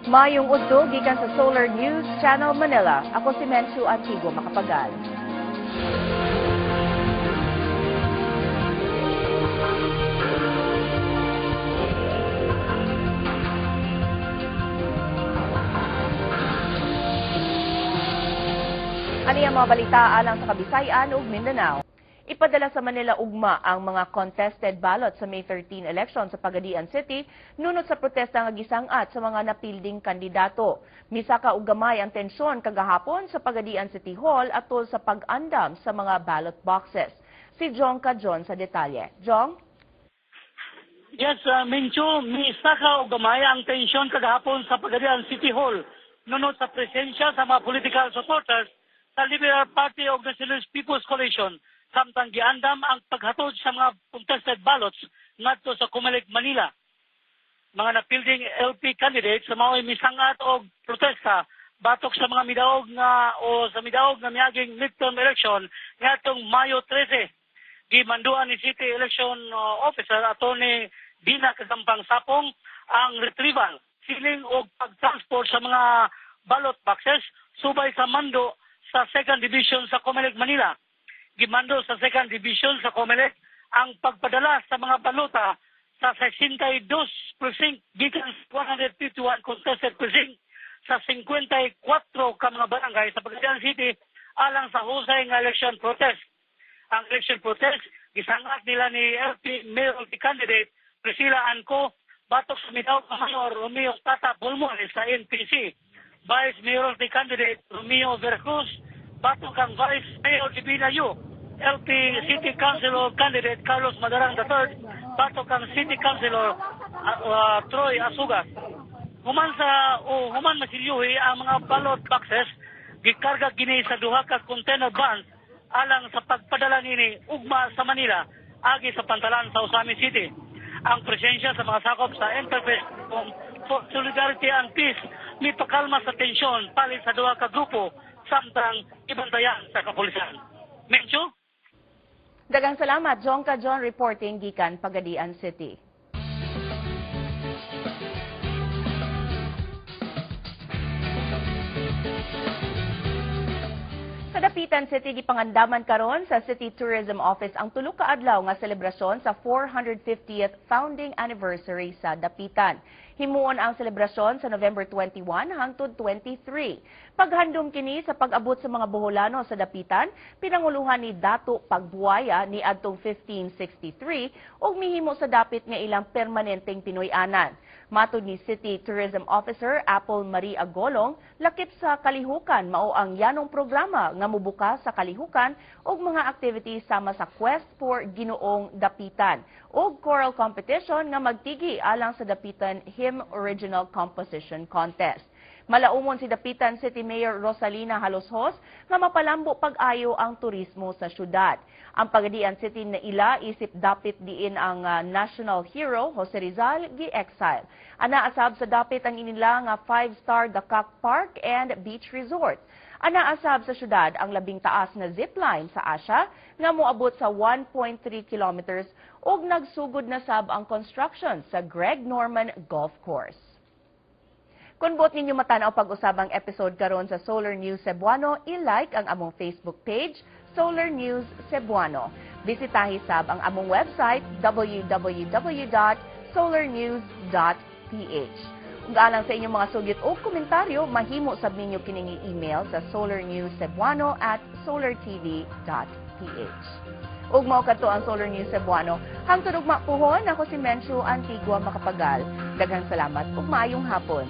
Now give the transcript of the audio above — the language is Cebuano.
Maayong udto gikan sa Solar News Channel Manila. Ako si Menchu Antigua Macapagal. Ani ang mga balita alang sa Kabisayan ug Mindanao. Ipadala sa Manila ugma ang mga contested ballot sa May 13 election sa Pagadian City nunot sa protesta nga gisangat sa mga napilding kandidato. Misaka og gamay ang tensyon kagahapon sa Pagadian City Hall atol sa pag-andam sa mga ballot boxes. Si Jong Cajon sa detalye. Jong? Yes, Mincho, misaka og gamay ang tensyon kagahapon sa Pagadian City Hall nunot sa presensya sa mga political supporters sa Liberal Party of Nationalist People's Coalition samtang giandam ang paghatod sa mga contested ballots ngadto sa Comelec Manila. Mga napilding LP candidates sa mao'y misangat og protesta batok sa mga midaog nga o sa midaog nga miaging midterm election ngadtong Mayo 13. Gimanduan ni City Election Officer Attorney Dina Cagampang Sapong ang retrieval, sealing og pagtransport sa mga ballot boxes subay sa mando sa Second Division sa Comelec Manila. Gimando sa Second Division sa Comelec ang pagpadala sa mga balota sa 62 precinct gikan 151 contested precinct sa 54 ka mga barangay sa Pagadian City alang sa husay nga election protest. Ang election protest gisangat nila ni LP mayoralty candidate Priscilla Anco batok sa midaw Mayor Romeo Tata Bulmones sa NPC. Vice mayoralty candidate Romeo Veracruz batok ang Vice Mayor Divina Yu, LP City Councilor candidate Carlos Madarang III, batok ang City Councilor Troy Asugas. Human sa o human masilyuhi ang mga ballot boxes, gikarga kini sa duha ka container vans alang sa pagpadala nini ugma sa Manila agi sa pantalan sa Ozamiz City. Ang presensya sa mga sakop sa Interfaith for Solidarity and Peace mipakalma sa tensyon palit sa duha ka grupo samtang ibantayan sa kapulisan. Mencho? Daghang salamat, Jong Cajon reporting gikan Pagadian City. Sa Dapitan City, gipangandaman karon sa City Tourism Office ang tulo ka adlaw nga selebrasyon sa 450th founding anniversary sa Dapitan. Himuon ang selebrasyon sa November 21 hangtod 23. Paghandom kini sa pag-abot sa mga Boholano sa Dapitan, pinanguluhan ni Dato Pagbuaya ni adtong 1563 ug mihimo sa dapit nga ilang permanenteng Pinoy-anan. Matod ni City Tourism Officer Apple Marie Agolong, lakip sa kalihukan mao ang yanong programa nga mubuka sa kalihukan ug mga activities sama sa Quest for Ginoong Dapitan ug choral competition nga magtigi alang sa Dapitan Hymn Original Composition Contest. Malaumon si Dapitan City Mayor Rosalina Jaloshos nga mapalambo pag-ayo ang turismo sa syudad. Ang Pagadian City na ila isip dapit diin ang national hero Jose Rizal gi-exile. Anaasab sa dapit ang inila nga 5-star Dakak Park and Beach Resort. Anaasab sa syudad ang labing taas na zipline sa Asia nga moabot sa 1.3 kilometers ug nagsugod na sab ang construction sa Greg Norman Golf Course. Kung buot ninyo matan-aw pag-usab ang episode karon sa Solar News Cebuano, i-like ang among Facebook page, Solar News Cebuano. Bisitahi sab ang among website www.solarnews.ph. Ug alang sa inyong mga sugyot o komentaryo, mahimo sab ninyo kining i-email sa solarnewscebuano@solartv.ph. Ug mao kadto ang Solar News Cebuano. Hangtod ugma puhon, ako si Menchu Antigua Macapagal. Daghang salamat ug maayong hapon.